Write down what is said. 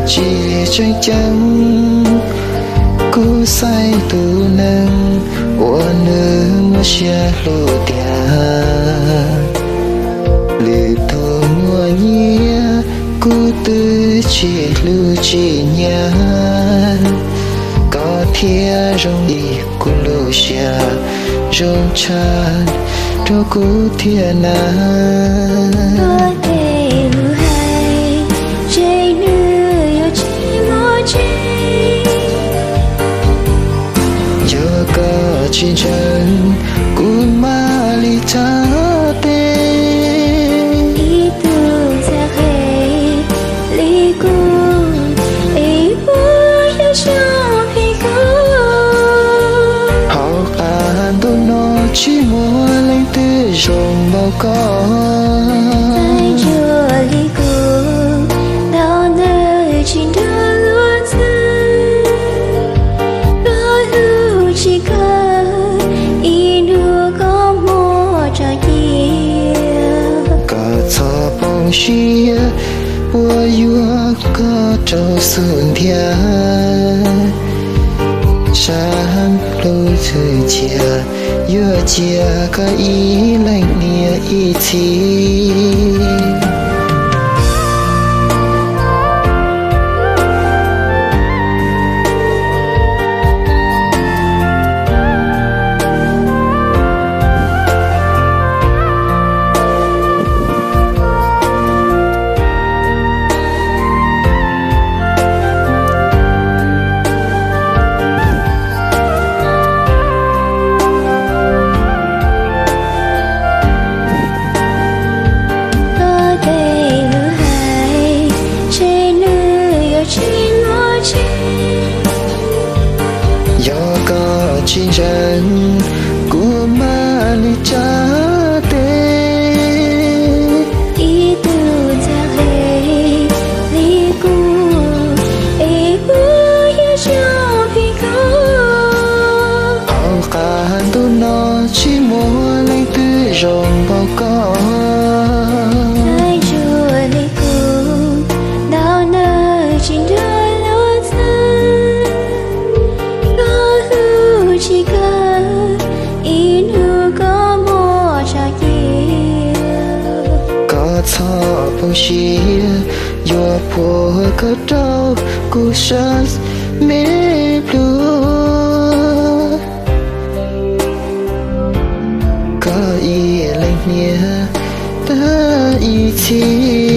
Tsis tseem ceeb, kuv xaiv tus neeg uas nws muaj siab hlub tiag. Lwm tus muaj nyiaj, kuv twb tsis hlub tsis nyiam. Koj thiaj zoo li kuv lub siab zoo tshaj, rau kuv thiaj na. Tuaj tes lus hais, ntshe nws yuav tsis muaj tseeb. Yog koj tsis ntseeg, kuv mam li tsa tes. Ib tug ntxhais qhe li kuv, es puas yuav zoo li kuv? Hauv qab ntuj no tsis muaj leej twg zoo npaum koj. Txaij ntsuag li kuv, ntau ntawd tsis nrog luag txwv. Koj hlub tsis kawg, ib hnub koj muab tso cia. Koj txhob poob siab, puas yuav koj rau xub ntiag. Sab plhu txhwj cia, yuav cia koj ib leeg niam ib txhis. Tuaj tes lus hais, ntshe nws yuav tsis muaj tseeb. Yog koj tsis ntseeg, kuv mam li tsa tes. Ib tug ntxhais qhe li kuv, es puas yuav zoo li kuv? Hauv qab ntuj no tsis muaj leej twg zoo npaum koj. Txaij ntsuag li kuv, ntau ntawd tsis nrog luag txwv. Koj hlub tsis kawg, ib hnub koj muab tso cia. Koj txhob poob siab, yuav puas koj rau kuv sab me plhu. Koj ib leeg niam tag ib txhis.